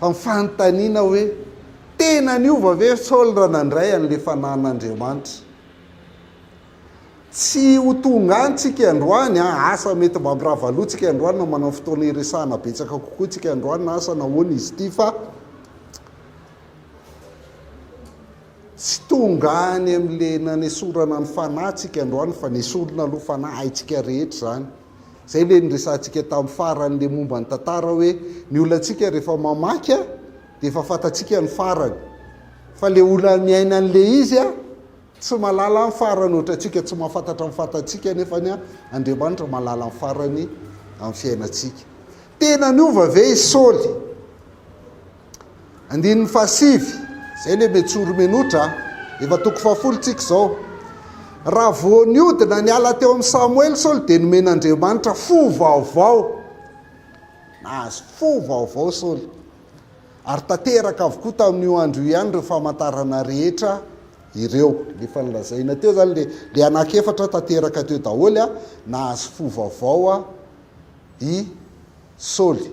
Fa ny fanontaniana hoe, tena niova ve Saoly raha nandray an'ilay fanahin'Andriamanitra? Tsy ho tonga any tsika androany an, asa mety mba mirava loha tsika androany na manao fotoana hiresahana betsaka kokoa tsika androany na asa nahoana izy ity fa tsy tonga any amin'ilay nanesorana ny fanahy tsika androany fa nesorina aloha fanahy haintsika rehetra izany. Izay ilay niresahantsika tamin'ny farany ilay momba ny tantara hoe ny olantsika rehefa mamaky an dia efa fantatsika ny farany fa ilay olona miaina an'ilay izy an Tsy mahalala ny farany ohatrantsika tsy mahafantatra ny fatantsika nefa ny Andriamanitra mahalala ny farany amin'ny fiainantsika. Tena niova ve i Saoly? Andininy fahasivy, izay ilay metsoro menotra, efa toko fahafolo tsika izao. Raha vao niodina niala teo amin'i Samoela Saoly dia nomen'Andriamanitra fo vaovao. Nahazo fo vaovao Saoly. Ary tanteraka avokoa tamin'io andro io ihany ireo famantarana rehetra ireo. Le efa nolazaina teo zany le le anankiefatra tanteraka teo daholo a, nahazo fo vaovao a i Saoly.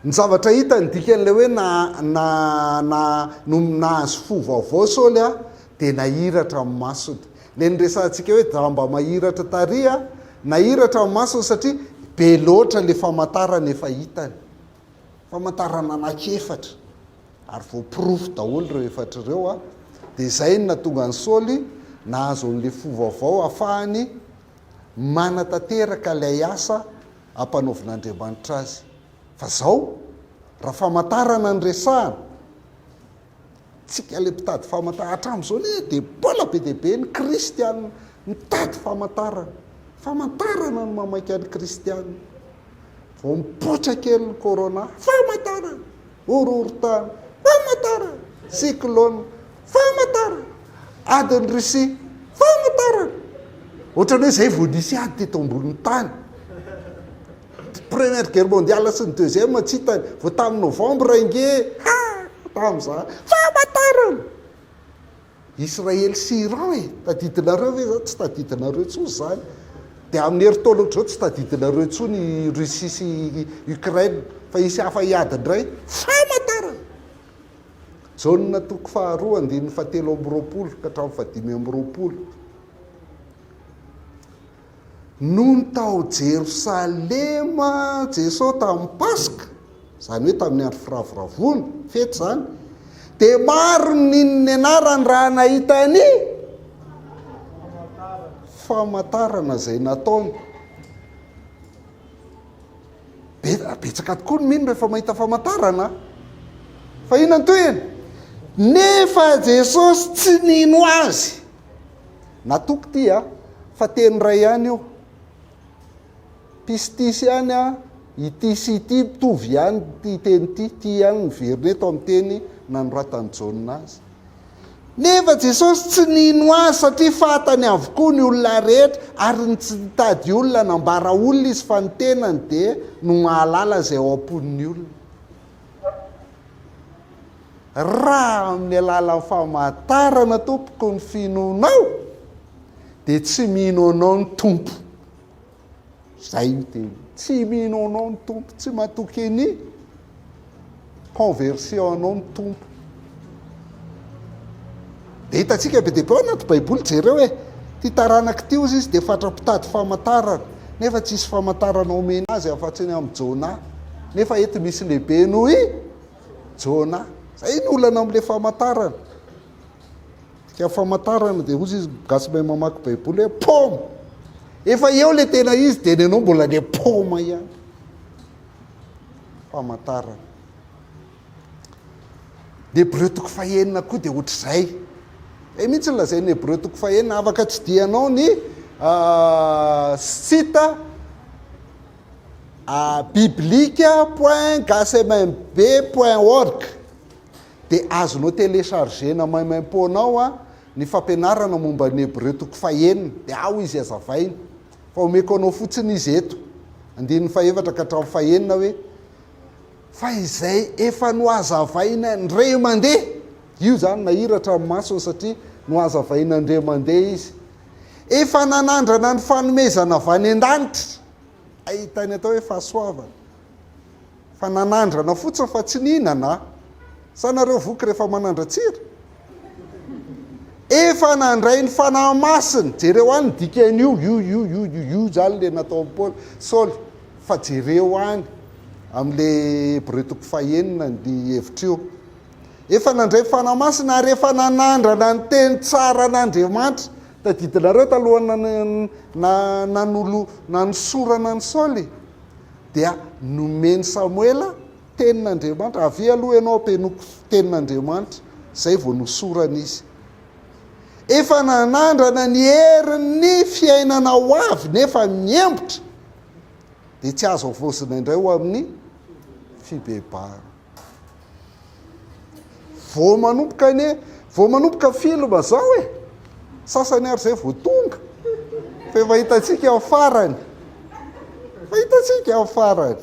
Ny zavatra hita ny dikan'ilay hoe na na na no nahazo fo vaovao Saoly a dia nahiratra ny masony. Le niresahantsika hoe jamba mahiratra tary a, nahiratra ny masony satria be loatra le famantarana efa hitany. Famantarana anankiefatra, ary voaporofo daholo ireo efatra ireo, dia izay no nahatonga an'i Saoly nahazo an'ilay fo vaovao hahafahany manatanteraka ilay asa ampanaovin'Andriamanitra azy. Fa izao, raha famantarana no resahana, tsika ilay mpitady famantarana, hatramin'izao anie dia mbola be dia be ny kristiana mitady famantarana. Famantarana no mamaika ny kristiana. Vao mipoitra kely ny corona, famantarana! Horohorontany, famantarana! Cyclone, famantarana! Adin'i Russie, famantarana! Ohatran'ny hoe izay vao nisy ady teto ambonin'ny tany. Première guerre mondiale sy ny deuxième tsy hitany, vao tamin'ny novembre ange, ha! Tamin'izany, famantarana! Israely sy Iran e! Tadidinareo ve zany? Tsy tadidinareo intsony zany. Dia amin'ny herintaona ohatr'izao tsy tadidinareo intsony i Russie sy Ukraine fa hisy hafa hiady indray. Famantarana! Jaona toko faharoa andininy fahatelo amby 20 ka hatramin'ny fahadimy amby 20. Nony tao Jerosalema Jeso tamin'ny Paska, izany hoe tamin'ny andro firavoravoana, fety izany, dia maro ny nino ny anarany raha nahita ny famantarana izay nataony. Betsaka tokoa ny mino rehefa mahita famantarana. Fa inona ny tohiny? Nefa Jesosy tsy nino azy. Natoky ty a, fa teny iray ihany io. Pistis ihany a, ity sy ity mitovy ihany ity teny ity, ity ihany miverina eto amin'ny teny nanoratan'i Jaona azy. Nefa Jesosy tsy nino azy satria fantany avokoa ny olona rehetra ary ny tsy nitady olona nambara olona izy fa ny tenany dia no mahalala izay ao am-pon'ny olona. Raha amin'ny alalan'ny famantarana tompoko ny finoanao dia tsy mino anao ny Tompo. Zay io teny. Tsy mino anao ny Tompo, tsy matoky ny conversion anao ny Tompo. Dia hitantsika be dia be ao anaty Baiboly, jereo e. Ity taranaka ity hozy izy dia fatra-pitady famantarana, nefa tsisy famantarana omena azy afa-tsy ny amin'i Jonah. Nefa eto misy lehibe noho i Jona. Zay ny olana amin'ilay famantarana. Dika famantarana dia hozy izy gasy mahay mamaky baiboly hoe paoma. Efa eo ilay tena izy dia ny anao mbola le paoma ihany. Famantarana. Ny Hebreo toko fahenina koa dia ohatr'izay. Izay mihitsy ny lazain'ny Hebreo toko fahenina, afaka tsidihanao ny uh, site Biblique point gasmb point org dia azonao télécharger-na maimaimpoana ao ny fampianarana momba ny Hebreo toko fahenina, dia ao izy hazavaina. Fa omeko anao fotsiny izy eto, andininy fahefatra ka hatramin'ny fahenina hoe, Fa izay efa nohazavaina indray mandeha, io izany nahiratra ny masony satria nohazavaina indray mandeha izy, efa nanandrana ny fanomezana avy any an-danitra, Ahita ny atao hoe fahasoavana. Fa nanandrana fotsiny fa tsy nihinana. Sa nareo voky rehefa manandra-tsira? Efa nandray ny Fanahy Masina. Jereo any ny dikan'io, io, io, io, io, io izany ilay nataon'i Paoly, Saoly. Fa jereo any amin'ilay Hebreo toko fahenina ny hevitr'io. Efa nandray ny Fanahy Masina ary efa nanandrana ny teny tsaran'Andriamanitra. Tadidinareo talohan'ny nanolo, nanosorana an'i Saoly dia nomen'i Samoela tenin'Andriamanitra. Avia aloha ianao ampianoko tenin'Andriamanitra, izay vao nosorana izy. Efa nanandrana ny herin'ny fiainana ho avy nefa miembotra, dia tsy azo havaozina indray ho amin'ny fibebahana. Vao manomboka anie, vao manomboka film zao e! Sasany ary zay vao tonga. Fa efa hitantsika amin'ny farany. Efa hitantsika amin'ny farany.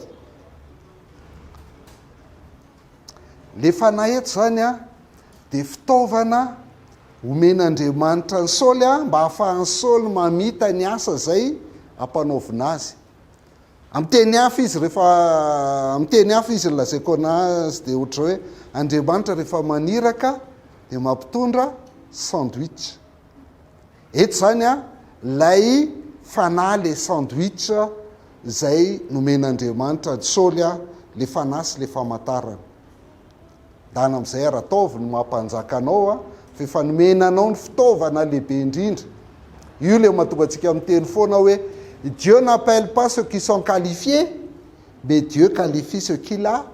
Le fanahy eto zany a, dia fitaovana omen'Andriamanitra an'i Saoly a, mba hahafahan'i Saoly mamita ny asa izay ampanaovina azy. Amin'ny teny hafa izy rehefa, amin'ny teny hafa izy nolazaiko anazy dia ohatra hoe Andriamanitra rehefa maniraka dia mampitondra sandwich. Eto izany a, ilay fanahy le sandwich izay nomen'Andriamanitra an'i Saoly a, le fanahy sy le famantarana. Ndana amin'izay ary ataovy ny maha mpanjaka anao a, fa efa nomena anao ny fitaovana lehibe indrindra. Io le mahatonga antsika miteny foana hoe Dieu n'appelle pas ceux qui sont qualifiés, mais Dieu qualifie ceux qu'il a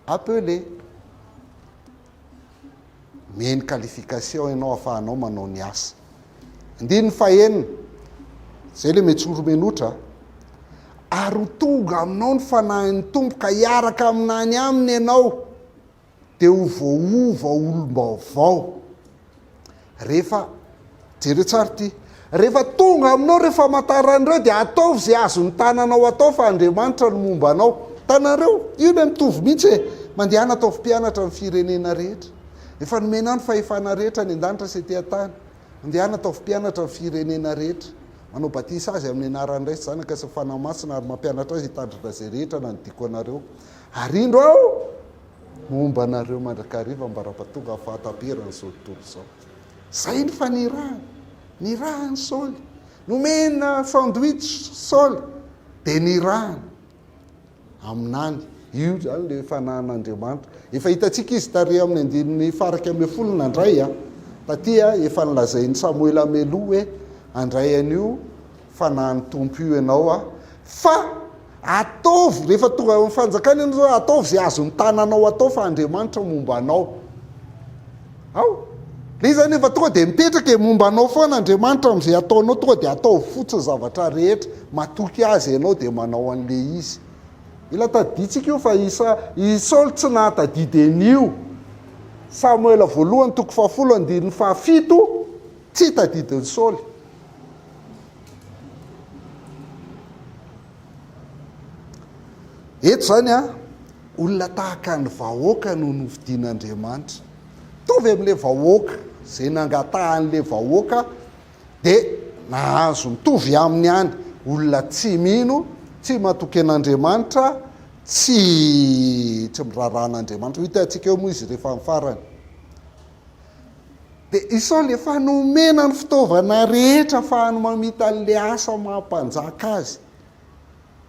appelés. Omeny qualification ianao ahafahanao manao ny asa. Andininy fahenina, izay ilay metsoro-menotra, Ary ho tonga aminao ny Fanahin'ny Tompo ka hiaraka aminany aminy ianao, dia ho voaova olom-baovao. Rehefa, jereo tsara ity, rehefa tonga aminao ireo famantarana ireo dia ataovy izay azon'ny tananao atao fa Andriamanitra no momba anao. Hitanareo? Io ilay mitovy mihitsy e! Mandehana ataovy mpianatra ny firenena rehetra. Efa nomena ahy ny fahefana rehetra any an-danitra sy ety an-tany. Mandehana ataovy mpianatra ny firenena rehetra. Manao batisa azy amin'ny anaran'ny Ray sy Zanaka sy ny Fanahy Masina ary mampianatra azy hitandrina izay rehetra nandidiako anareo. Ary indro aho momba anareo mandrakariva ambara-pahatonga amin'ny fahataperan'izao tontolo izao. Izay ny fanirahana. Nirahan'i Saoly. Nomena sandwich Saoly dia nirahana. Aminany. Io izany ilay fanahin'Andriamanitra. Efa hitantsika izy tary amin'ny andininy faha-11 nandray a. Taty a, efa nolazain'i Samoela mialoha hoe handray an'io fanahin'ny Tompo io ianao a. Fa ataovy, rehefa tonga ao amin'ny fanjakana ianao izao, ataovy izay azon'ny tananao atao fa Andriamanitra momba anao. Ao. Ilay izy izany efa tonga dia mipetraka e, momba anao foana Andriamanitra amin'izay ataonao, tonga dia ataovy fotsiny zavatra rehetra, matoky azy ianao dia manao an'ilay izy. Mila tadidintsika io fa i Sa, i Saoly tsy nahatadidy an'io. Samoela voalohany toko fahafolo andininy fahafito, tsy tadidin'i Saoly. Eto izany an, olona tahaka ny vahoaka no nofidin'Andriamanitra. Mitovy amin'ilay vahoaka, izay nangatahan'ilay vahoaka dia nahazo mitovy aminy ihany, olona tsy mino, tsy matoky an'Andriamanitra, tsy tsy miraharaha an'Andriamanitra. Ho hitantsika eo moa izy rehefa amin'ny farany. Dia i Saoly efa nomena ny fitaovana rehetra afahany mamita an'ilay asa maha mpanjaka azy.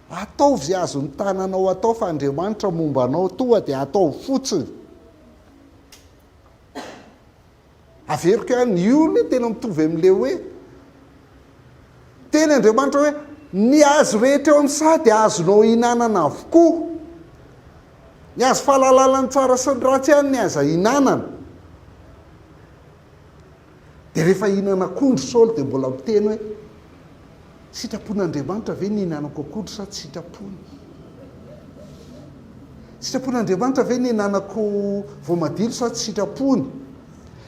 Ataovy izay azon'ny tananao atao fa Andriamanitra momba anao, tonga dia ataovy fotsiny. Averiko ihany, io anie tena mitovy amin'ilay hoe teny Andriamanitra hoe ny hazo rehetra eo amin'ny saha dia azonao hinanana avokoa. Ny hazo fahalalana ny tsara sy ny ratsy ihany ny aza hinanana. Dia rehefa hihinana akondro Saoly dia mbola miteny hoe sitrapon'Andriamanitra ve ny hihinanako akondro sa tsy sitrapony? Sitrapon'Andriamanitra ve ny hihinanako voamadilo sa tsy sitrapony?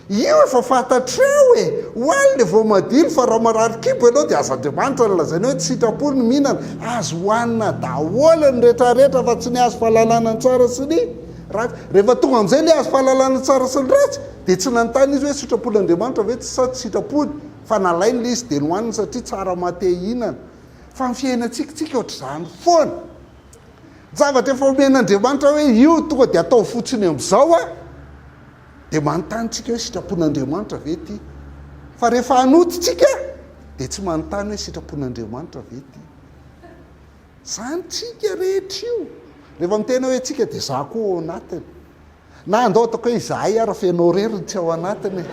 Io efa fantatrao e! Hoano le voamadilo fa raha marary kibo ianao dia aza Andriamanitra no lazaina hoe tsy sitrapony ny mihinana. Azo hohanina daholo ny retraretra fa tsy ny hazo fahalalana ny tsara sy ny ratsy. Rehefa tonga amin'izay le hazo fahalalana ny tsara sy ny ratsy dia tsy nanontany izy hoe sitrapon'Andriamanitra ve sa tsy sitrapony fa nalainy le izy dia nohaniny satria tsara maha te hihinana. Fa ny fiainantsika tsika ohatr'izany foana. Zavatra efa omen'Andriamanitra hoe io tonga dia atao fotsiny amin'izao a, dia manontany tsika hoe sitrapon'Andriamanitra ve ity? Fa rehefa hanoty tsika dia tsy manontany hoe sitrapon'Andriamanitra ve ity? Zany tsika rehetra io. Rehefa miteny hoe tsika dia za koa ao anatiny. Na andao ataoko hoe izahay ary fa ianao irery no tsy ao anatiny e.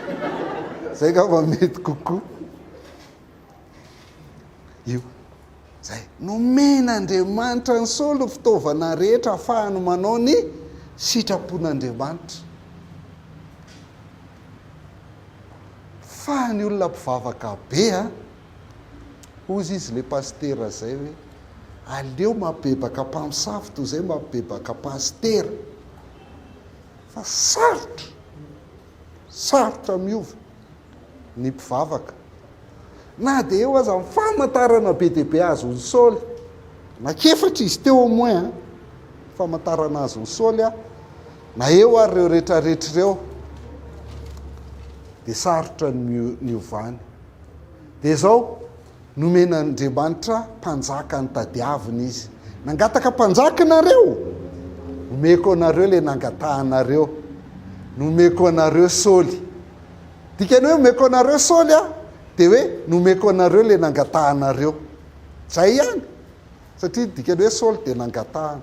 Zay angamba mety kokoa. Io. Zay. Nomen'Andriamanitra an'i Saoly ny fitaovana rehetra ahafahany manao ny sitrapon'Andriamanitra. Fa ny olona mpivavaka be a, hozy izy le pasitera zay hoe aleo mampibebaka mpamosavy toy izay mampibebaka pasitera. Fa sarotra, sarotra miova ny mpivavaka. Na dia eo aza ny famantarana be dia be azon'i Saoly, anankiefatra izy teo au moins an, famantarana azon'i Saoly an, na eo ary ireo rehetrarehetra ireo, dia sarotra ny niovany. Dia izao, nomen'Andriamanitra mpanjaka notadiaviny izy. Nangataka mpanjaka nareo? Omeko anareo ilay nangatahanareo. Nomeko anareo Saoly. Dikany hoe omeko anareo Saoly a, dia hoe nomeko anareo ilay nangatahanareo. Izay ihany. Satria dikany hoe Saoly dia nangatahana.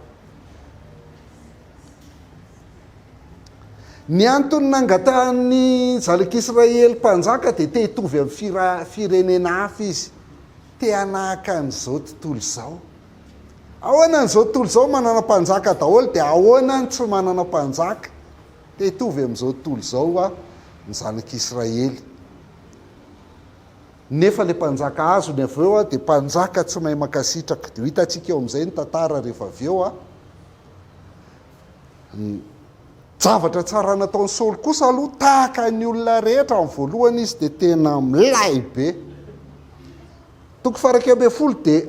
Ny antony nangatahan'ny zanak'Israely mpanjaka dia te hitovy amin'ny firenena hafa izy. Te hanahaka an'izao tontolo izao. Ahoana an'izao tontolo izao manana mpanjaka daholo dia ahoana ny tsy manana mpanjaka? Te hitovy amin'izao tontolo izao ny zanak'Israely. Nefa ilay mpanjaka azony avy eo dia mpanjaka tsy mahay mankasitraka. Dia ho hitantsika eo amin'izay ny tantara rehefa avy eo. Ny zavatra tsara nataon'i Saoly kosa aloha, tahaka ny olona rehetra, amin'ny voalohany izy dia tena milay be. Toko faha-11 dia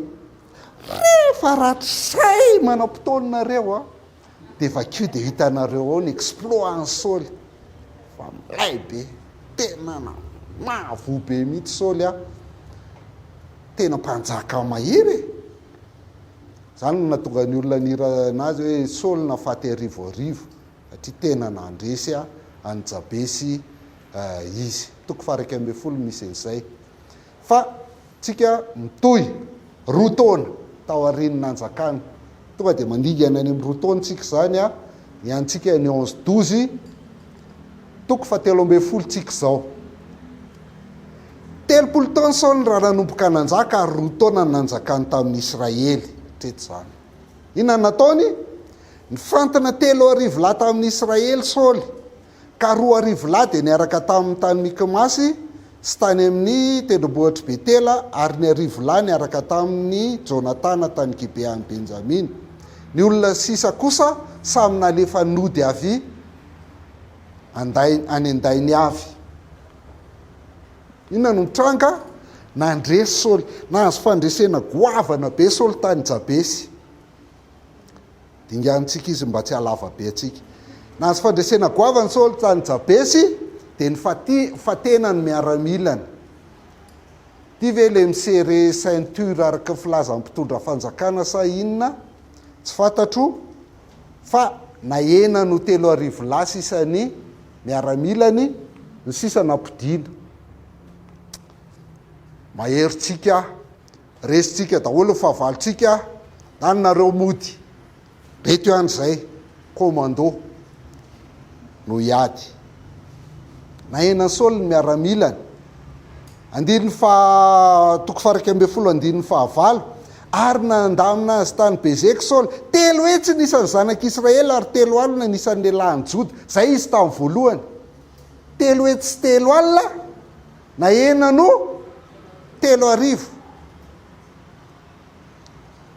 rehefa ratsy say manam-potoana nareo a, dia vakio dia hitanareo ao ny exploit an'i Saoly. Fa milay be, tena mahavoa be mihitsy Saoly a. Tena mpanjaka mahery e. Izany no nahatonga ny olona nihira anazy hoe Saoly nahafaty arivoarivo, satria tena nandresy an'i Jabesy izy. Toko faha-11 misy an'izay. Fa tsika mitohy, roa taona taorian'ny nanjakany. Tonga dia mandingana any amin'ny roa taona tsika izany, ny antsika ny onze douze, toko faha-13 tsika izao. 30 taona Saoly raha nanomboka nanjaka ary roa taona no nanjakany tamin'ny Israely. Hatreto izany. Inona no nataony? Nifantina 3000 lahy tamin'ny Israely Saoly, ka 2000 lahy dia niaraka taminy tany Mikmasy sy tany amin'ny tendrombohitr'i Betela, ary ny arivo lahy niaraka tamin'i Jonatana tany Gibean'i Benjamina. Ny olona sisa kosa samy nalefa nody avy any an-dainy avy. Inona no nitranga? Nandresy Saoly. Nahazo fandresena goavana be Saoly tany Jabesy. Dinganintsika izy mba tsy halava be antsika. Nahazo fandresena goavana Saoly tany Jabesy, dia nifatena ny miaramilany. Ity ve ilay mi-serrer ceinture araka ny filazan'ny mpitondra fanjakana sa inona? Tsy fantatro fa nahena no 3000 lahy sisa ny miaramilany, ny sisa nampodiana. Mahery tsika, resintsika daholo ny fahavalontsika, any nareo mody. Reto ihany izay, commando no hiady. Nahena Saoly ny miaramilany. Andininy faha, toko faha 11 andininy fahavalo, ary nandamina azy tany Bezeka Saoly. 300 ny isan'ny zanak'Israely ary 30 ny isan'ny lehilahin'i Joda. Izay izy tamin'ny voalohany. 330, nahena no 3000.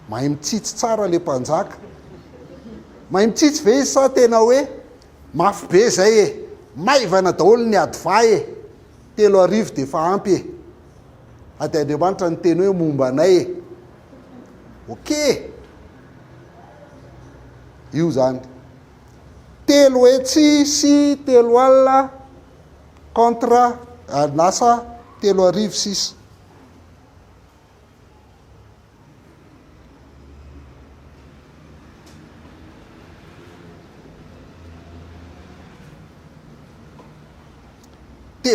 Mahay mitsitsy tsara le mpanjaka. Mahay mitsitsy ve izy sa tena hoe mafy be zay e, maivana daholo ny ady vahy e, 3000 dia efa ampy e. Ady Andriamanitra niteny hoe momba anay e. Ok. Io zany. 330 contre lasa 3000 sisa.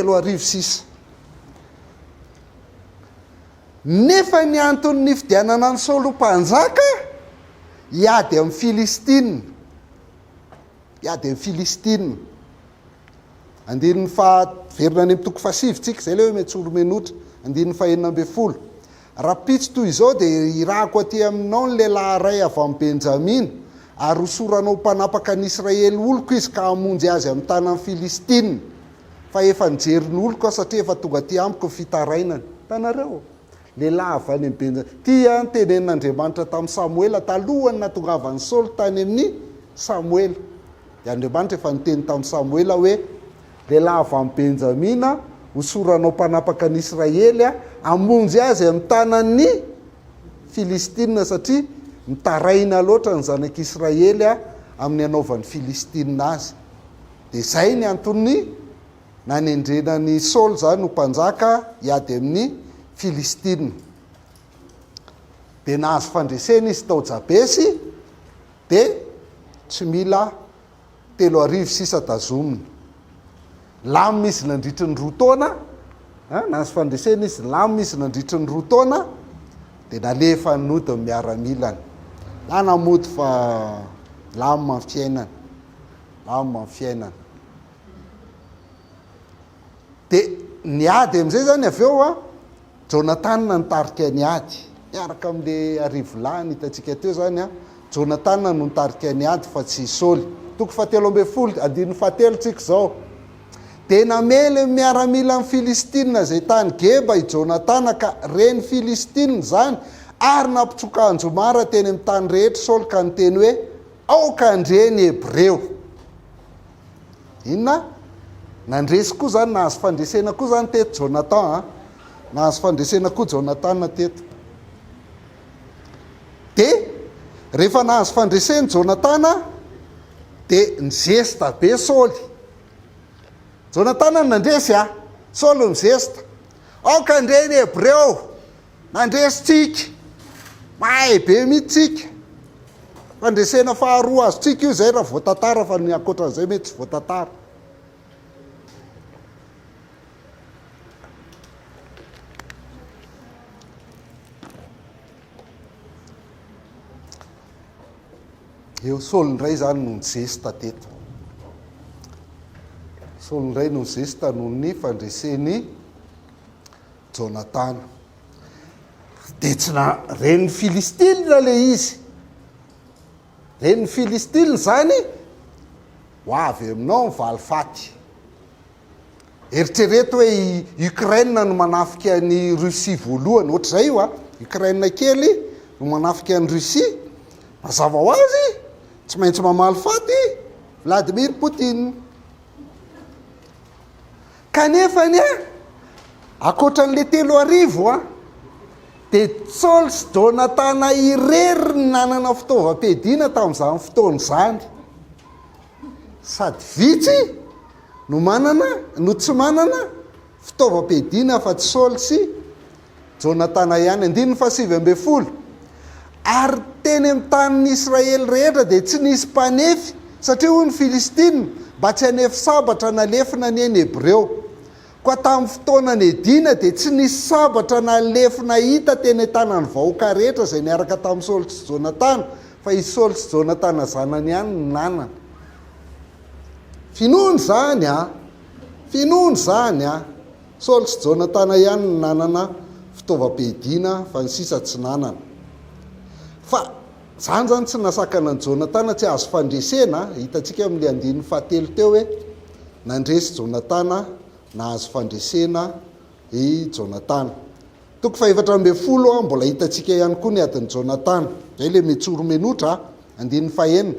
3000 sisa. Nefa ny antony nifidianana an'i Saoly ho mpanjaka, hiady amin'ny Filistina. Hiady amin'ny Filistina. Andininy faha, verina any amin'ny toko fahasivy tsika, izay ilay hoe Metsoro Menotra, andininy fahenina ambin'ny folo. Rahampitso toy izao dia hirahako aty aminao ny lehilahy iray avy amin'i Benjamina, ary hosoranao ho mpanapaka an'i Israely oloko izy ka hamonjy azy amin'ny tanan'ny Filistina. Fa efa nijery ny oloko aho satria efa tonga aty amiko ny fitarainany. Hitanareo? Lehilahy avy any amin'i Benjamina. Ity an, tenenin'Andriamanitra tamin'i Samoela talohan'ny nahatongavan'i Saoly tany amin'i Samoela. Dia Andriamanitra efa niteny tamin'i Samoela hoe, Lehilahy avy amin'i Benjamina, hosoranao mpanapaka an'i Israely, hamonjy azy amin'ny tanan'ny Filistina, satria mitaraina loatra ny zanak'Israely amin'ny hanaovan'ny Filistina azy. Dia izay ny anton'ny nanendrena an'i Saoly izany ho mpanjaka hiady amin'ny Filistina. Dia nahazo fandresena izy tao Jabesy, Dia tsy mila 3000 sisa tazomina. Lamina izy nandritry ny roa taona, an, nahazo fandresena izy, lamina izy nandritry ny roa taona, dia nalefa nody ny miaramilany. Lana mody fa lamina ny fiainana, lamina ny fiainana. Dia niady amin'izay zany avy eo an, Jonatana nitarika ny ady, miaraka amin'ilay arivolahy hitantsika teo izany an, Jonatana no nitarika ny ady fa tsy i Saoly. Toko fahatelo ambin'ny folo, andininy fahatelo tsika izao. Dia namely ny miaramilan'ny Filistina izay tany Geba i Jonatana ka ren'ny Filistina izany ary nampitsoka anjomara teny amin'ny tany rehetra Saoly ka niteny hoe, Aoka handre ny Hebreo. Inona? Nandresy koa zany, nahazo fandresena koa zany teto Jonathan a. Nahazo fandresena koa Jonathan teto. Dia rehefa nahazo fandresena Jonathan dia nizesta be Saoly. Jonathan no nandresy a. Saoly nizesta. Aoka handre ny Hebreo. Nandresy tsika. Mahay be mihitsy tsika. Fandresena faharoa azontsika io izay raha voatantara fa ny ankoatran'izay mety tsy voatantara. Eo Saoly indray izany no nizesta teto. Saoly indray no nizesta noho ny fandresen'i Jonatana. Dia tsy na ren'ny Filistina ilay izy. Ren'ny Filistina izany, ho avy aminao ny valifaty. Eritrereto hoe i Ukraine no manafika an'i Russie voalohany, ohatr'izay io a. Ukraine kely no manafika an'i Russie. Mazava ho azy, tsy maintsy mamaly faty Vladimir Poutine. Kanefa anie, ankoatra an'ilay 3000 an, dia Saoly sy Jonatana irery no nanana fitaovam-piadiana tamin'izany fotoana izany. Sady vitsy no manana, no tsy manana fitaovam-piadiana afa-tsy Saoly sy Jonatana ihany. Andininy faha-19. Ary teny amin'ny tanin'ny Israely rehetra dia tsy nisy mpanefy, satria hoy ny Filistina, Mba tsy hanefy sabatra na lefona anie ny Hebreo. Koa tamin'ny fotoana niadiana dia tsy nisy sabatra na lefona hita teny an-tanan'ny vahoaka rehetra izay niaraka tamin'i Saoly sy Jonatana, fa i Saoly sy Jonatana zanany ihany no nanana. Finoana izany an! Finoana izany an! Saoly sy Jonatana ihany no nanana fitaovam-piadiana fa ny sisa tsy nanana. Fa izany izany tsy nasakana an'i Jonatana tsy hahazo fandresena, hitantsika amin'ilay andininy fahatelo teo hoe nandresy Jonatana, nahazo fandresena i Jonatana. Toko faha-14, mbola hitantsika ihany koa ny adin'i Jonatana. Izay ilay mitsoro menotra, andininy fahenina.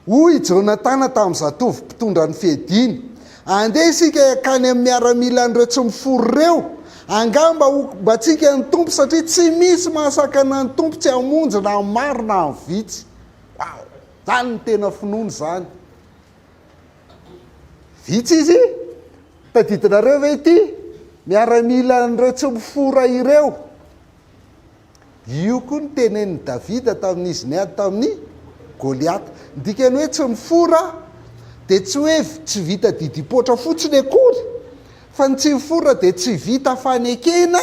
Hoy i Jonatana tamin'ny zatovo mpitondra ny fiadiany, Andeha isika hankany amin'ny miaramilan'ireo tsy miforo ireo. Angamba hombantsika ny Tompo, satria tsy misy mahasakana ny Tompo tsy hamonjy na amin'ny maro na amin'ny vitsy. Wow! Izany no tena finoana izany. Vitsy izy. Tadidinareo ve ity? Miaramilan'ireo tsy mifora ireo. Io koa no tenenin'i Davida tamin'izy niady tamin'i Goliata. Ny dikan'ny hoe tsy mifora dia tsy hoe tsy vita didim-poatra fotsiny akory, Fa ny tsy mifora dia tsy vita fanekena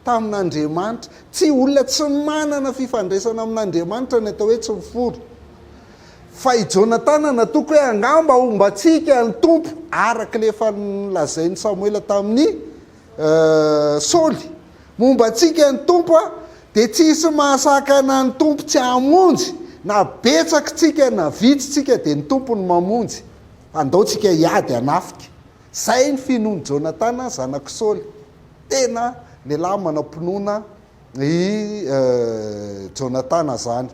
tamin'Andriamanitra. Tsy olona tsy manana fifandraisana amin'Andriamanitra ny atao hoe tsy mifora. Fa i Jonatana natoky hoe angamba homba antsika ny Tompo, araka ilay efa nolazain'i Samoela tamin'i Saoly. Momba antsika ny Tompo dia tsy hisy mahasakana ny Tompo tsy hamonjy, na betsaka tsika na vitsy tsika dia ny Tompo no mamonjy. Andao tsika hiady hanafika. Zay ny finoan'i Jonatana zanak'i Saoly. Tena lehilahy manam-pinoana i Jonatana zany.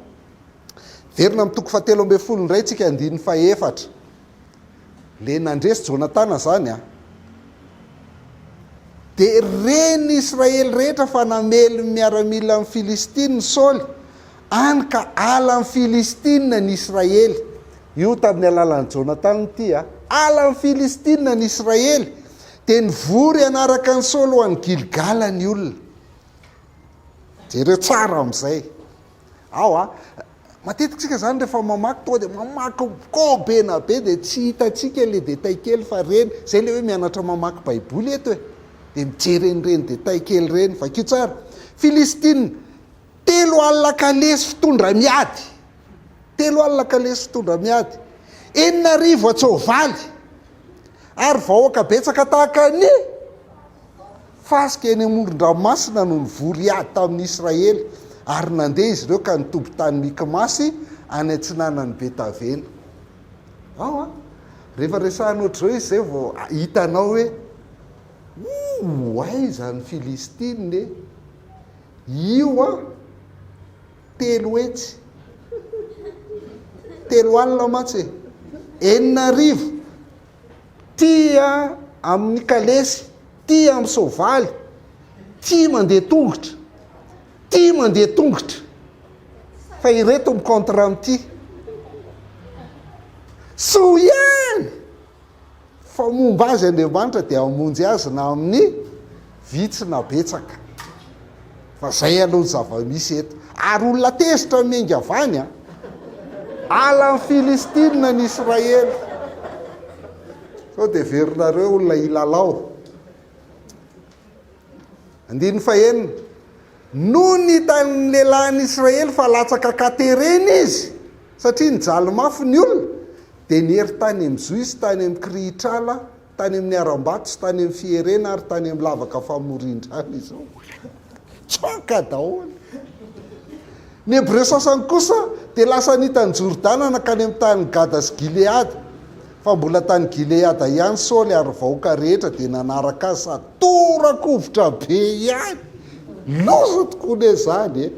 Miverina amin'ny toko fahatelo ambinifolo indray tsika andininy fahefatra. Le nandresy Jonatana zany a. Dia ren'ny Israely rehetra fa namely ny miaramilan'ny Filistina Saoly, any ka halan'ny Filistina ny Israely. Io tamin'ny alalan'i Jonatana ity a. Halan'ny Filistina ny Israely. Dia nivory hanaraka an'i Saoly ho any Gilgala ny olona. Jereo tsara amin'izay. Ao a. Matetika tsika zany rehefa mamaky tonga dia mamaky kobena be dia tsy hitantsika le détail kely fa reny, zay le hoe mianatra mamaky baiboly eto e, dia mijery an'ireny détail kely ireny, vakio tsara, Filistina, 30 kalesy fitondra miady, 30 kalesy fitondra miady, 6000 an-tsoavaly, ary vahoaka betsaka tahaka ny. Fasika eny amoron-dranomasina no nivory hiady tamin'ny Israely, ary nandeha izy ireo ka nitoby tany Mikmasy, any atsinanan'i Betavena. Ao an! Rehefa resahina ohatr'izao izy izay vao hitanao hoe, Ouh, aiza ny Filistina e? Io an, 300. 30 mantsy e. 6000. Tia amin'ny kalesy, tia amin'ny soavaly, tia mandeha tongotra, tia mandeha tongotra. Fa ireto mi-contre amin'ity. Soa ihany fa momba azy Andriamanitra dia hamonjy azy na amin'ny vitsy na betsaka. Fa zay aloha ny zava-misy eto. Ary olona tezitra miainga avy any an. Alan'ny Filistina ny Israely. Sao dia heverinareo olona hilalao. Andininy fahenina. Nony hitan'ny lehilahin'ny Israely fa latsaka an-katerena izy, satria nijaly mafy ny olona, dia niery tany amin'ny zohy sy tany amin'ny kirihitr'ala Tany amin'ny harambato sy tany amin'ny fierena ary tany amin'ny lavaka famorian-drano izy ireo. Tsoaka daholo. Ny Hebreo sasany kosa dia lasa nita an'i Jordana nankany amin'ny tanin'i Gada sy Gileada. Fa mbola tany Gileada ihany Saoly ary ny vahoaka rehetra dia nanaraka azy sady tora-kovitra be ihany. Loza tokoa anie izany e!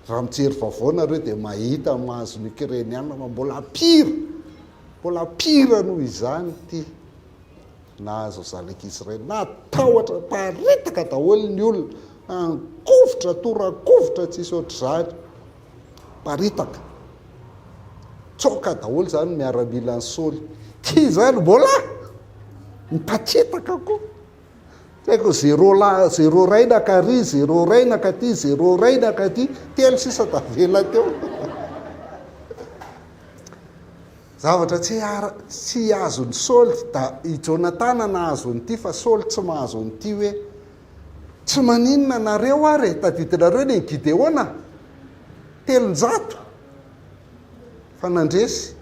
Raha mijery vaovao nareo dia mahita ny mahazo ny Ukrainiana fa mbola pire, mbola pire noho izany ity nahazo zanak'Israely. Natahotra, paritaka daholo ny olona, ankovitra, torakovitra tsisy ohatr'izany. Paritaka. Tsoaka daholo izany ny miaramilan'i Saoly. Ity izany mbola mipatetaka koa. Tsy haiko zéro la zéro ray naka ary zéro ray naka aty zéro ray naka aty telo sisa tavela teo. Zavatra tsy ara tsy azon'i Saoly da i Jonatana nahazo an'ity fa Saoly tsy mahazo an'ity hoe tsy maninona anareo ary e, tadidinareo ny an'i Gideona? 300 fa nandresy.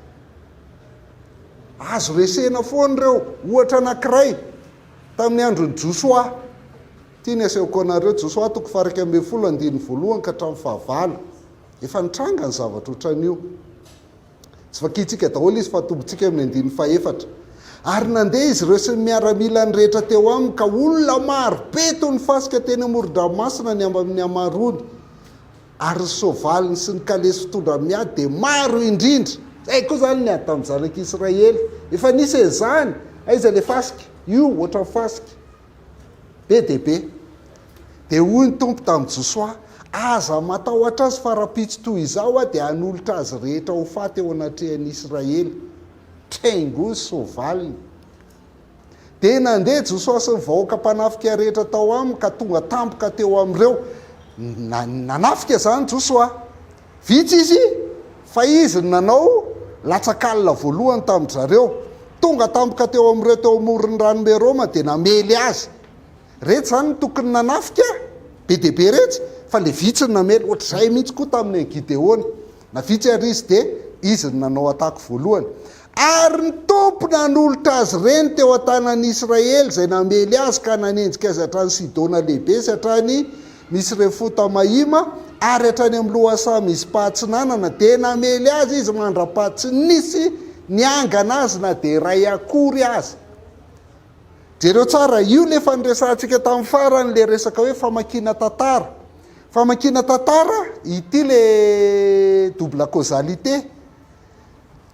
Azo resena foana ireo. Ohatra anankiray, tamin'ny andron'i Josoa. Ity ny asehoko anareo, Josoa toko faha-11 andininy voalohany ka hatramin'ny fahavalo. Efa nitranga ny zavatra ohatran'io. Tsy vakintsika daholo izy fa atombontsika amin'ny andininy fahefatra. Ary nandeha izy ireo sy ny miaramilany rehetra teo aminy, ka olona maro be toy ny fasika teny amoron-dranomasina ny amin'ny hamaroany. Ary ny soavaliny sy ny kalesy fitondra miady dia maro indrindra. Zay koa zany ny ady tamin'ny zanak'Israely. Efa nisy an'izany. Aiza ilay fasika? Io, ohatran'ny fasika. Be dia be. Dia hoy ny Tompo tamin'i Josoa, Aza matahotra azy fa rahampitso toy izao aho dia hanolotra azy rehetra ho faty eo anatrehan'ny Israely. Traingo ny soavaliny. Dia nandeha Josoa sy ny vahoaka mpanafika rehetra tao aminy ka tonga tampoka teo amin'ireo. Nanafika izany Josoa. Vitsy izy, fa izy no nanao latsak'alina voalohany tamin-dry zareo. Tonga tampoka teo amin'ireo teo amoron'ny rano Meroma dia namely azy. Retsy izany no tokony nanafika, be dia be retsy, fa le vitsy no namely. Ohatr'izay mihitsy koa tamin'ny an'i Gideona. Na vitsy ary izy dia izy no nanao attaque voalohany. Ary ny Tompo nanolotra azy ireny teo an-tanan'i Israely izay namely azy ka nanenjika azy hatrany Sidona lehibe sy hatrany Misrefota-Maima ary hatrany amin'ny lohasaha Mizpa atsinanana, dia namely azy izy mandra-paha tsy nisy niangana azy na dia iray akory aza. Jereo tsara, io ilay efa niresahantsika tamin'ny farany, ilay resaka hoe famakiana tantara. Famakiana tantara, ity ilay double causalité.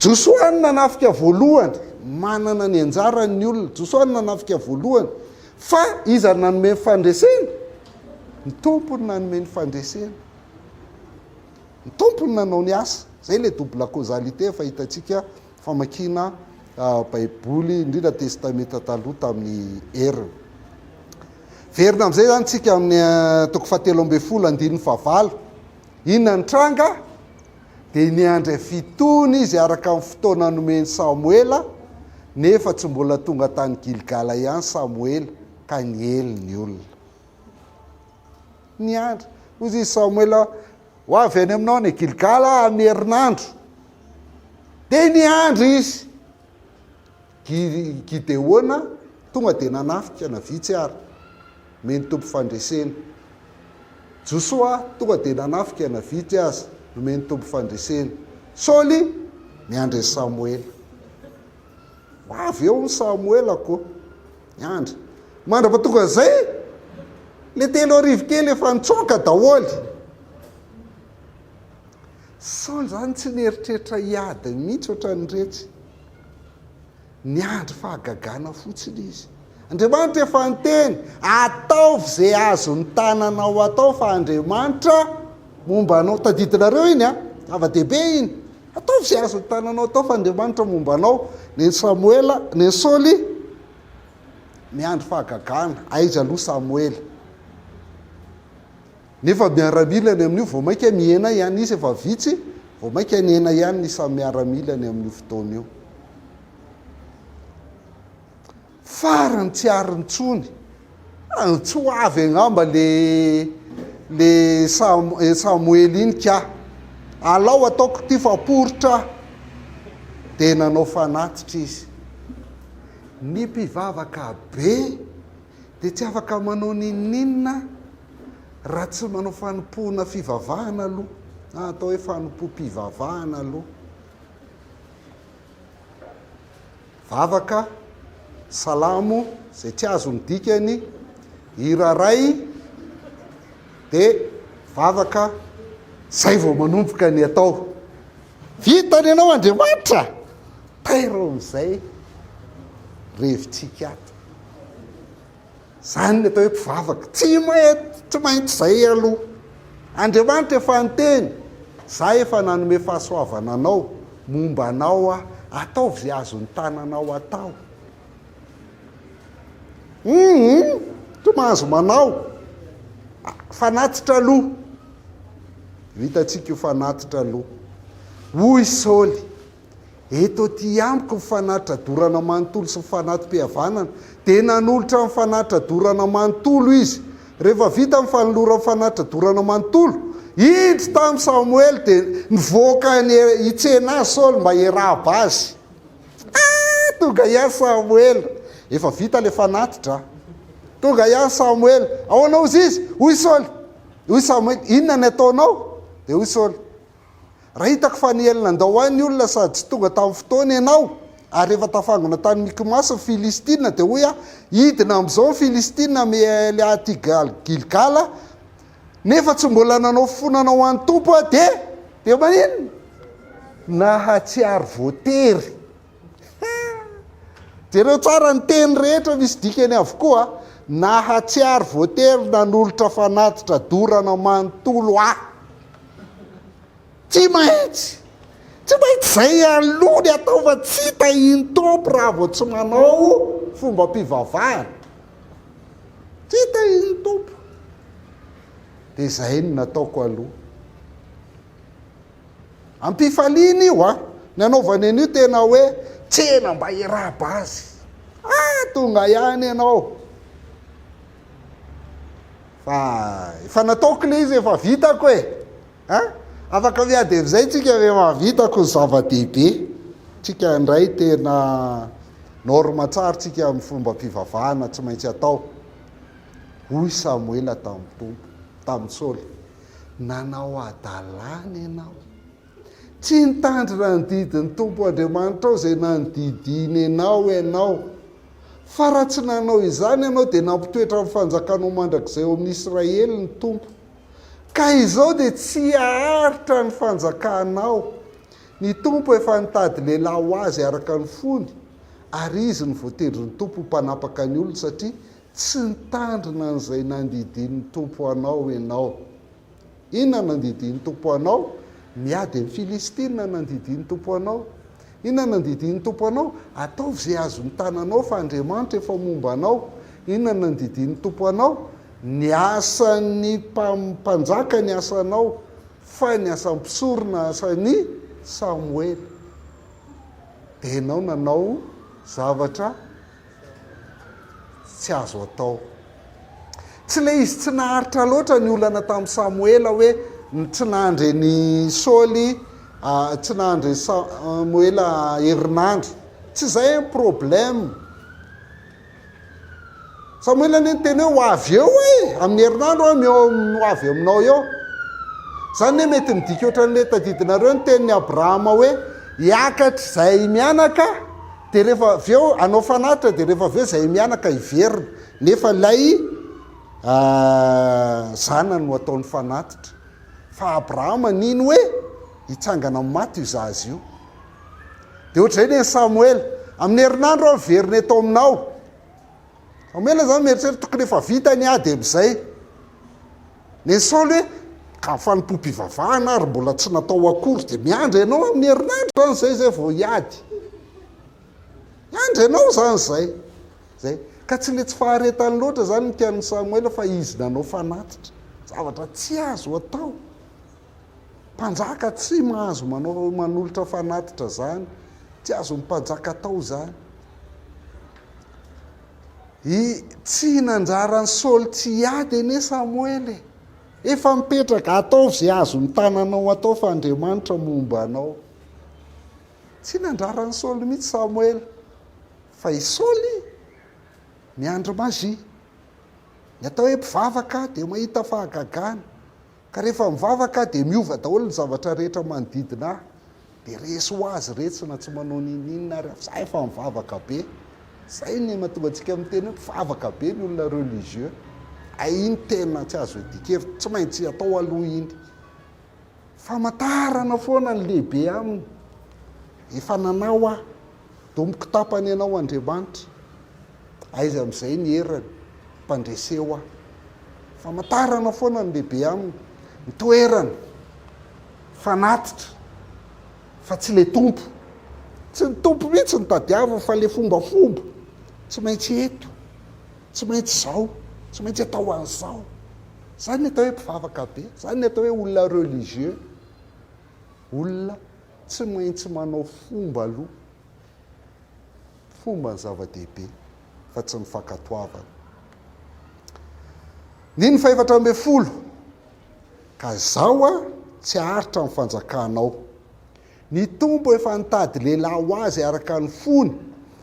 Josoa no nanafika voalohany, manana ny anjarany ny olona. Josoa no nanafika voalohany. Fa iza no nanome ny fandresena? Ny Tompo no nanome ny fandresena. Ny Tompo no nanao ny asa. Izay ilay double causalité efa hitantsika famakiana Baiboly, indrindra Testamenta Taloha tamin'ny heriny. Verina amin'izay izany tsika amin'ny toko fahatelo ambin'ny folo andininy fahavalo. Inona ny tranga? Dia niandry fitony izy araka ny fotoana nomen'i Samoela, nefa tsy mbola tonga tany Gilgala ihany Samoela, ka niely ny olona. Niandry. Hoy izy Samoela, Ho avy any aminao any Gilgala aho amin'ny herinandro. Dia niandry izy. Gideona tonga dia nanafika na vitsy ary. Nomen'ny Tompo fandresena. Josoa tonga dia nanafika na vitsy aza. Nomen'ny Tompo fandresena. Saoly miandry an'i Samoela. Ho avy eo ny Samoela ko. Miandry. Mandra-pahatonga an'izay, le 3000 kely efa nitsoaka daholo. Saoly izany tsy nieritreritra hiady mihitsy ohatran'iretsy. Niandry fahagagana fotsiny izy. Andriamanitra efa niteny, ataovy izay azon'ny tananao atao fa Andriamanitra momba anao. Tadidinareo iny a? Zava-dehibe iny. Ataovy izay azon'ny tananao atao fa Andriamanitra momba anao. Nen'i Samoela, nen'i Saoly, miandry fahagagana. Aiza aloha Samoela? Nefa miaramilany amin'io vao mainka mihena ihany izy efa vitsy, vao mainka nihena ihany ny isan'ny miaramilany amin'io fotoana io. Farany tsy ary intsony. Tsy ho avy angamba le le Samoela iny ka. Alao ataoko ity fa poritra. Dia nanao fanatitra izy. Ny mpivavaka be dia tsy afaka manao n'inon'inona raha tsy manao fanompoana fivavahana aloha, na atao hoe fanompoam-pivavahana aloha. Vavaka, salamo, izay tsy azo ny dikany, hira ray, dia vavaka, izay vao manomboka ny atao. Vitany ianao Andriamanitra! Tairo amin'izay revintsika ato. Izany ny atao hoe mpivavaka. Tsy maintsy, tsy maintsy izay aloha. Andriamanitra efa niteny, Za efa nanome fahasoavana anao, momba anao aho, ataovy izay azon'ny tananao atao. Hum, tsy mahazo manao. Fanatitra aloha. Vitantsika io fanatitra aloha. Hoy Saoly, Eto aty amiko ny fanatitra dorana manontolo sy ny fanati-pihavanana. Dia nanolotra ny fanatitra dorana manontolo izy. Rehefa vita ny fanolorany fanatitra dorana manontolo, indro tamin'i Samoela dia nivoaka hitsena azy Saoly mba hiarahaba azy. Ah, tonga ihany Samoela. Efa vita ilay fanatitra. Tonga ihany Samoela. Ahoana hozy izy? Hoy Saoly. Hoy Samoela, inona ny ataonao? Dia hoy Saoly, Raha hitako fa niely nandao ahy ny olona sady tsy tonga tamin'ny fotoana ianao, ary efa tafangona tany Mikmasy ny Filistina, dia hoy aho, Hidina amin'izao ny Filistina hamely ahy aty Gilgala, nefa tsy mbola nanao fifonana ho an'ny Tompo aho, dia dia maninona? Nahatsiaro voatery. Jereo tsara ny teny rehetra misy dikany avokoa. Nahatsiaro voatery nanolotra fanatitra dorana manontolo ahy. Tsy maintsy, tsy maintsy izay aloha ny atao fa tsy tahin'ny Tompo raha vao tsy manao fombam-pivavahana. Tsy tahin'ny Tompo. Dia izay no nataoko aloha. Am-pifaliana io a! Ny anaovany an'io tena hoe tsena mba hiraba azy. Ah, tonga ihany ianao. Fa efa nataoko ilay izy, efa vitako e. A! Afaka miady amin'izay tsika rehefa vitako ny zava-dehibe. Tsika indray tena norme tsara tsika amin'ny fombam-pivavahana tsy maintsy atao. Hoy Samoela tamin'ny Tompo, tamin'i Saoly, Nanao hadalana ianao. Tsy nitandrina ny didin'ny Tompo Andriamanitrao izay nandidiany anao ianao. Fa raha tsy nanao izany ianao dia nampitoetra ny fanjakanao mandrakizay eo amin'ny Israely ny Tompo. Ka izao dia tsy haharitra ny fanjakanao. Ny Tompo efa nitady lehilahy ho azy araka ny fony, ary izy no voatendrin'ny Tompo ho mpanapaka ny olony, satria tsy nitandrina an'izay nandidian'ny Tompo anao ianao. Inona no nandidian'ny Tompo anao? Miady amin'ny Filistina no nandidian'ny Tompo anao. Inona no nandidian'ny Tompo anao? Ataovy izay azon'ny tananao fa Andriamanitra efa momba anao. Inona no nandidian'ny Tompo anao? Ny asan'ny mpanjaka ny asanao, fa ny asan'ny mpisorona asan'i Samoela. Dia ianao nanao zavatra tsy azo atao. Tsy ilay izy tsy naharitra loatra ny olana tamin'i Samoela hoe tsy nandre an'i Saoly, tsy nandre Samoela herinandro. Tsy izay ny problème. Samoela anie niteny hoe ho avy eo e, amin'ny herinandro aho meo ho avy aminao eo. Izany anie mety midika ohatran'ilay tadidinareo ny tenin'i Abrahama hoe hiakatra izahay mianaka dia rehefa avy eo hanao fanatitra dia rehefa avy eo izahay mianaka hiverina nefa ilay zanany no ataony fanatitra. Fa Abrahama nino hoe hitsangana amin'ny maty io zaza io. Dia ohatr'izay ny an'i Samoela. Amin'ny herinandro aho miverina eto aminao. Samoela izany mieritreritra tokony efa vita ny ady amin'izay. Ny an'i Saoly hoe, ka ny fanompoam-pivavahana ary mbola tsy natao akory, dia miandry ianao amin'ny herinandro izany izay izay vao hiady. Miandry ianao izany izay. Izay. Ka tsy ilay tsy faharetany loatra izany ny tian'i Samoela fa izy nanao fanatitra. Zavatra tsy azo atao. Mpanjaka tsy mahazo manao manolotra fanatitra zany, tsy azon'ny mpanjaka atao zany. I tsy nanjaran'i Saoly tsy hiady anie Samoela e. Efa mipetraka, ataovy izay azon'ny tananao atao fa Andriamanitra momba anao. Tsy nandraran'i Saoly mihitsy Samoela, fa i Saoly miandry magie. Ny atao hoe mpivavaka dia mahita fahagagana. Ka rehefa mivavaka aho dia miova daholo ny zavatra rehetra manodidina ahy. Dia resy ho azy retsy na tsy manao n'inon'inona ary aho. Za efa mivavaka be. Zay ny mahatonga antsika miteny hoe mpivavaka be ny olona religieux. Hay iny tena tsy azo iadian-kevitra, tsy maintsy atao aloha iny. Famantarana foana ny lehibe aminy. Efa nanao aho. Domiko tapany ianao Andriamanitra. Aiza amin'izay ny heriny? Mpandreseo aho. Famantarana foana ny lehibe aminy. Ny toerana. Fanatitra. Fa tsy ilay Tompo. Tsy ny Tompo mihitsy no tadiaviny fa ilay fombafomba. Tsy maintsy eto. Tsy maintsy izao. Tsy maintsy atao an'izao. Izany ny atao hoe mpivavaka be. Izany ny atao hoe olona religieux. Olona tsy maintsy manao fomba aloha. Fomba ny zava-dehibe fa tsy ny fankatoavana. Andininy fahefatra ambin'ny folo, Ka izao aho tsy haharitra ny fanjakanao. Ny Tompo efa nitady lehilahy ho azy araka ny fony,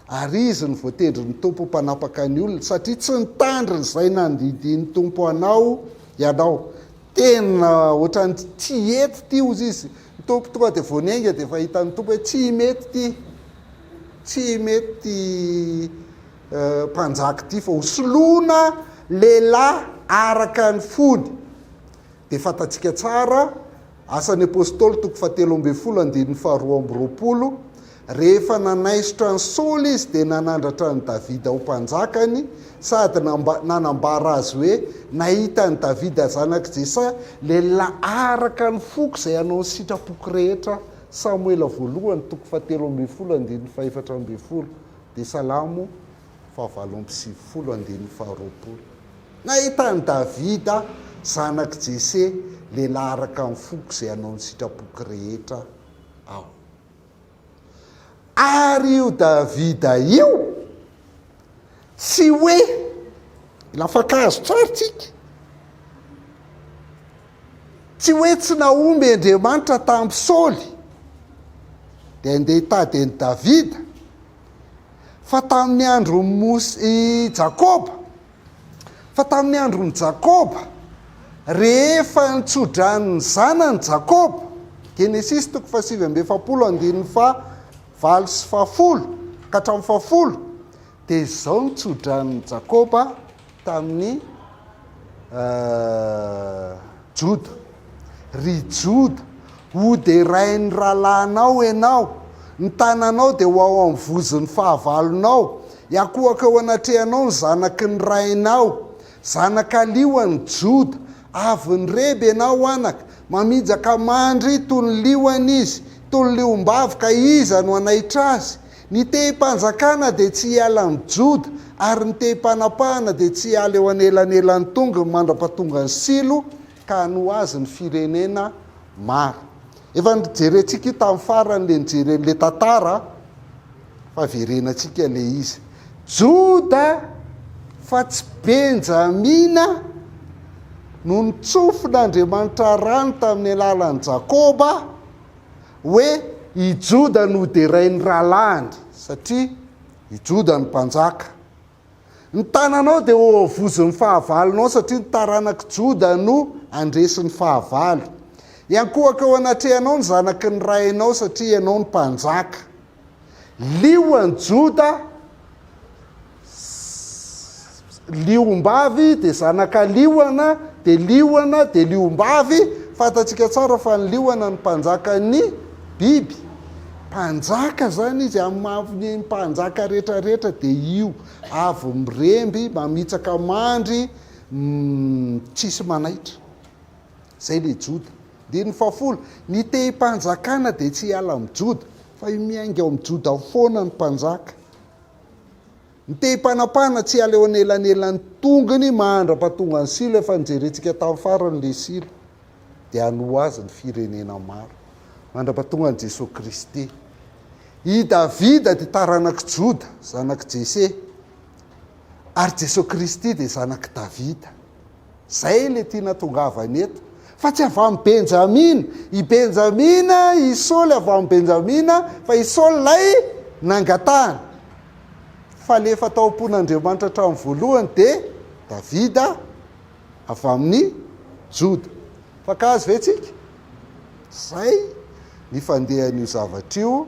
ary izy no voatendrin'ny Tompo ho mpanapaka ny olony, satria tsy nitandrina izay nandidian'ny Tompo anao ianao. Tena ohatran'ny tsy hety ity hozy izy. Ny Tompo tonga dia vao niainga dia efa hitan'ny Tompo hoe tsy mety ity. Tsy mety ity mpanjaka ity fa ho soloina lehilahy araka ny fony. Dia fantatsika tsara, Asan'ny Apostoly toko fahatelo ambin'ny folo andininy faharoa amby roapolo, rehefa nanaisotra an'i Saoly izy dia nanandratra an'i Davida ho mpanjakany sady nanambara azy hoe, Nahita an'i Davida zanak'i Jesa, lehilahy araka ny foko izay hanao ny sitrapoko rehetra aho. Samoela voalohany toko fahatelo ambin'ny folo andininy fahefatra ambin'ny folo dia Salamo fahavalo amby sivifolo andininy faharoapolo. Nahita an'i Davida, zanak'i Jese, lehilahy araka ny foko izay hanao ny sitrapoko rehetra aho. Ary io Davida io tsy hoe, mila mifankahazo tsara tsika, tsy hoe tsy nahomby Andriamanitra tamin'i Saoly dia handeha hitady an'i Davida, fa tamin'ny andron'i Mos- i Jakoba, Fa tamin'ny andron'i Jakoba, rehefa nitso-drano ny zanany Jakoba, Genesisy toko fahasivy amby efapolo andininy fahavalo sy fahafolo ka hatramin'ny fahafolo, dia izao ny tso-dranon'i Jakoba tamin'i Joda, Ry Joda, hoderain'ny rahalahinao ianao, ny tananao dia ho ao amin'ny vozon'ny fahavalonao, hiankohoka eo anatrehanao ny zanaky ny rainao. Zanaka liona Joda, avy nireby ianao anaka, maminjaka mandry toy ny liona izy, toy ny liom-bavy ka iza no hanaitra azy? Ny tehim-panjakana dia tsy hiala amin'i Joda, ary ny tehim-panapahana dia tsy hiala eo anelanelan'ny tongony mandra-pahatongan'i Silo, ka hanoa azy ny firenena maro. Efa nojerentsika io tamin'ny farany ilay nijery an'ilay tantara, fa verenantsika ilay izy. Joda fa tsy Benjamina no notsofin'Andriamanitra rano tamin'ny alalan'i Jakoba, hoe i Joda no hoderain'ny rahalahiny, satria i Joda no mpanjaka. Ny tananao dia ho avozin'ny fahavalonao, satria ny taranak'i Joda no handresy ny fahavalo. Hiankohoka eo anatrehanao ny zanaky ny rainao, satria ianao no mpanjaka. Lioan'i Joda, liombavy dia zanaka liona, dia liona, dia liombavy, fantatsika tsara fa ny liona no mpanjakan'ny biby. Mpanjaka izany izy, amin'ny maha ny mpanjaka rehetrarehetra dia io, avy miremby, mamitsaka mandry, tsisy manaitra. Izay ilay Joda. Andininy fahafolo, Ny tehim-panjakana dia tsy hiala amin'i Joda, fa io miainga ao amin'i Joda foana ny mpanjaka. Ny tehim-panapahana tsy hiala eo anelanelan'ny tongony mandra-pahatongan'i Silo, efa nojerentsika tamin'ny farany ilay Silo, dia hanoa azy ny firenena maro, mandra-pahatongan'i Jesoa Kristy. I Davida dia taranak'i Joda, zanak'i Jese, ary Jesoa Kristy dia zanak'i Davida. Zay le tiana tongavana eto. Fa tsy avy amin'i Benjamina. I Benjamina, i Saoly avy amin'i Benjamina, fa i Saoly ilay nangatahana. Fa le efa tao am-pon'Andriamanitra hatramin'ny voalohany dia Davida avy amin'i Joda. Fankahazo ve tsika? Zay ny fandehan'io zavatra io.